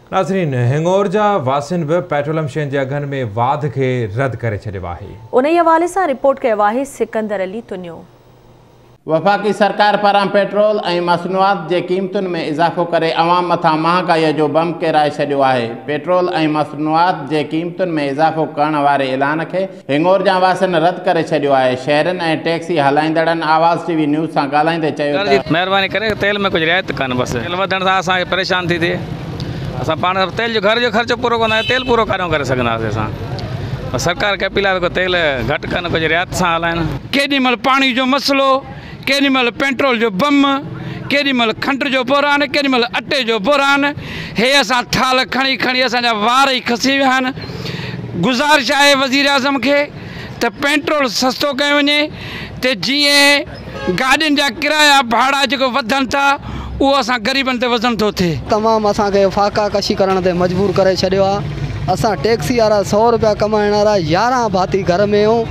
नाज़रीन, हिंगोरजा वासियुनि बि पेट्रोलियम शयुनि जे अघनि में वाध खे रद्द करे छॾियो आहे। उन हवाले सां रिपोर्ट कयो आहे सिकंदर अली तुनियो। वफ़ाक़ी सरकार पारां पेट्रोल ऐं मसनूआत जे क़ीमतुनि में इज़ाफ़ो करे अवाम मथां महांगाईअ जो बम किराए छॾियो आहे। पेट्रोल ऐं मसनूआत जे क़ीमतुनि में इज़ाफ़ो करण वारे ऐलान खे हिंगोरजा वासियुनि रद्द करे छॾियो आहे। शहरनि ऐं टैक्सी हलाईंदड़नि आवाज़ टीवी न्यूज़ सां ॻाल्हाईंदे चयो त महिरबानी करे तेल में कुझु रिआयत कनि, बसि तेल वधण सां असांखे परेशान थी थिए। असां पाण तेल जो घर जो ख़र्चो पूरो कंदा आहियूं, तेल पूरो काॾो करे सघंदासीं असां। सरकार खे अपील आहे तेल घटि कनि, कुझु रिआयत सां हलाइनि। केॾी महिल पाणी जो मसइलो, केॾी महिल पेट्रोल जो बम, केॾी महिल खंड जो बुहरान, केॾी महिल अटे जो बुहरान। हे असां थाल खणी खणी असांजा वार ई खसी विया आहिनि। गुज़ारिश आहे वज़ीर आज़म खे त पेट्रोल सस्तो कयो वञे त जीअं गाॾियुनि जा किराया भाड़ा जेको वधनि था उहो असां ग़रीबनि ते वज़न थो थिए। तमामु असांखे फाका कशी करण ते मजबूर करे छॾियो आहे। असां टैक्सी वारा 100 रुपया कमाइण वारा 11 भाती घर में आहियूं।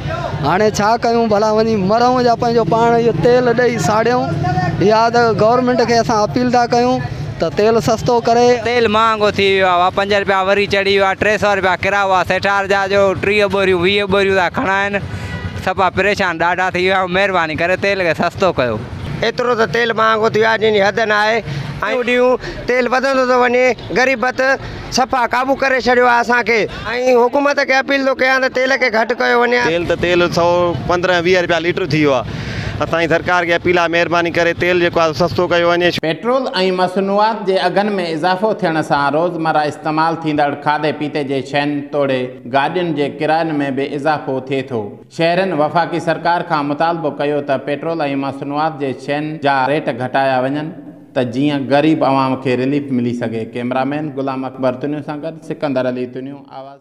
हाणे छा कयूं, भला वञी मरूं या पंहिंजो पाण इहो तेल ॾेई साड़ियूं, या त गवर्नमेंट खे असां अपील था कयूं त तेल सस्तो करे। तेल महांगो थी वियो आहे, 5 रुपया वरी चढ़ी वियो आहे, 300 रुपया किरायो आहे। सेठार जो 30 बोरियूं 20 बोरियूं था खणाइनि, सफ़ा परेशान ॾाढा थी विया आहियूं। महिरबानी करे तेल खे सस्तो कयो। एतिरो त तेल महांगो थी वियो आहे जंहिंजी हद न आहे। ऐं ॾींहुं तेल वधंदो थो वञे, ग़रीबत सफ़ा क़ाबू करे छॾियो आहे असांखे। ऐं हुकूमत खे अपील थो कयां त तेल खे घटि कयो वञे। तेल त तेल 115-20 रुपया लीटर थी वियो आहे। असांजी सरकार खे अपील आहे महिरबानी करे तेल जेको आहे सस्तो कयो वञे। पेट्रोल ऐं मसनूआत जे अघनि में इज़ाफ़ो थियण सां रोज़मर्रा इस्तेमालु थींदड़ खाधे पीते जे शयुनि तोड़े गाॾियुनि जे किरायनि में बि इज़ाफ़ो थिए थो। शहरनि वफ़ाक़ी सरकार खां मुतालबो कयो त पेट्रोल ऐं मसनूआत जे शयुनि जा रेट घटाया वञनि त जीअं ग़रीब आवाम खे रिलीफ मिली सघे। कैमरामैन गुलाम अकबर तुनियो सां गॾु सिकंदर अली तुनियो, आवाज़।